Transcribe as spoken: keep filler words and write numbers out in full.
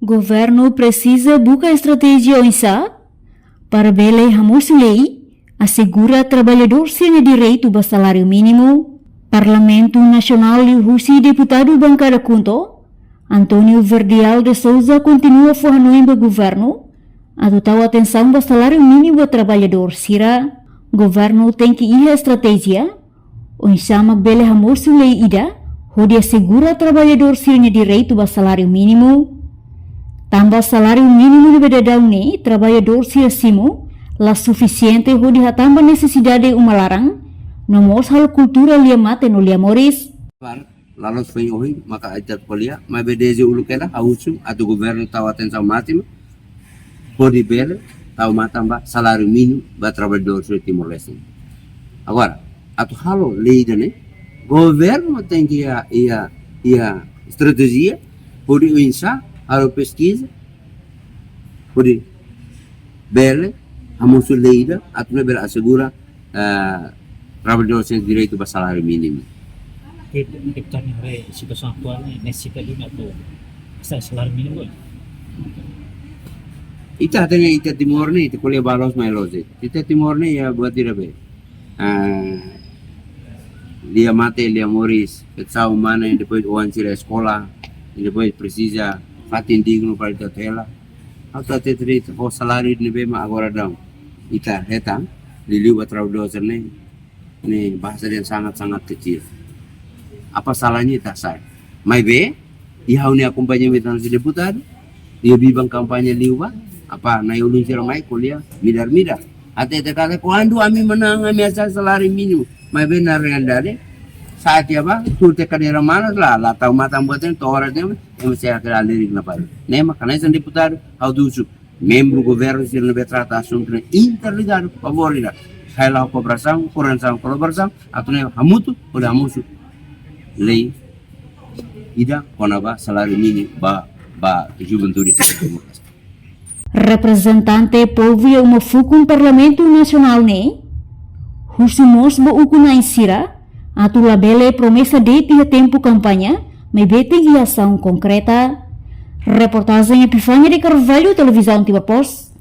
Governu presiza buka estratéjia oinsá para bele hamosu lei asegura traballadór sira-nia direitu ba saláriu mínimu. Parlamentu Nasionál liuhusi deputadu bankada KHUNTO, António Verdial de Sousa, kontinua fó hanoin ba governu atu tau atensaun ba saláriu mínimu ba traballadór sira. Governu tenke iha estratéjia oinsá mak bele hamosu lei ida hodi asegura traballadór sira-nia direitu ba saláriu mínimu. Tanba saláriu mínimu ne'ebé daudaun ne'e traballadór sira simu la sufisiente hodi hatán ba nesesidade uma laran, no mós halo kultura lia mate no lia moris. Para, la loos foin ohin maka ita ko'alia, maibé dezde uluk hela ha'u husu atu governu tau atensaun másima hodi bele tau matan ba saláriu mínimu ba traballadór sira Timor-Leste. Agora, atu halo lei ida-ne'e, governu tenke iha, iha, iha estratéjia hodi oinsá halo peskiza hodi bele hamosu lei ida atu nune'e bele asegura, eh, traballadór sira-nia direitu ba saláriu mínimu. Ke deputadu nia haree situasaun atuál ne'e, nesesita duni atu hasa'e saláriu mínimu? Ita hatene ita Timor ne'e, ita ko'alia ba loos mai loos de'it. Ita Timor ne'e iha buat ida be, ah, lia mate, lia moris, fetisaun mane, depois oan sira eskola, depois presiza fatin dignu para ita hela. Atu ita triste ho saláriu ne'ebé mak agora daudaun ita hetan, liuliu ba traballadór sira-ne'e, ne'e bahasa dehan sangat-sangat kecil. Apa salahnya ita hasa'e? Maibé, iha ha'u-nia akompañamentu hanesan deputadu, iha biban kampaña liubá, apa, na'i-ulun sira mai ko'alia midar-midar. Até ita katak, kuandu ami manán, ami hasa'e saláriu mínimu. Maibé na realidade, sa'e tiha ba, tuur tiha kadeira manas la, la tau matan buat ne'e, to'o oras ne'e, ema sei hakira lirik na baru. Ne'e mak hanesan deputadu, ha'u husu membru governu sira ne'ebé trata asuntu ne'e interligadu, favór ida. Halo kooperasaun, koordenasaun, kolaborasaun, atu nune'e hamutuk, hodi hamosu lei ida kona-ba saláriu mínimu ba, ba juventude sira. Reprezentante povu iha uma fukun Parlamentu Nasionál ne'e husu mós ba ukun-na'in sira atu labele promesa de'it iha tempu kampaña, maibé tenke iha asaun konkreta. Reportajen Epifania de Carvalho, Televizaun Timor Post.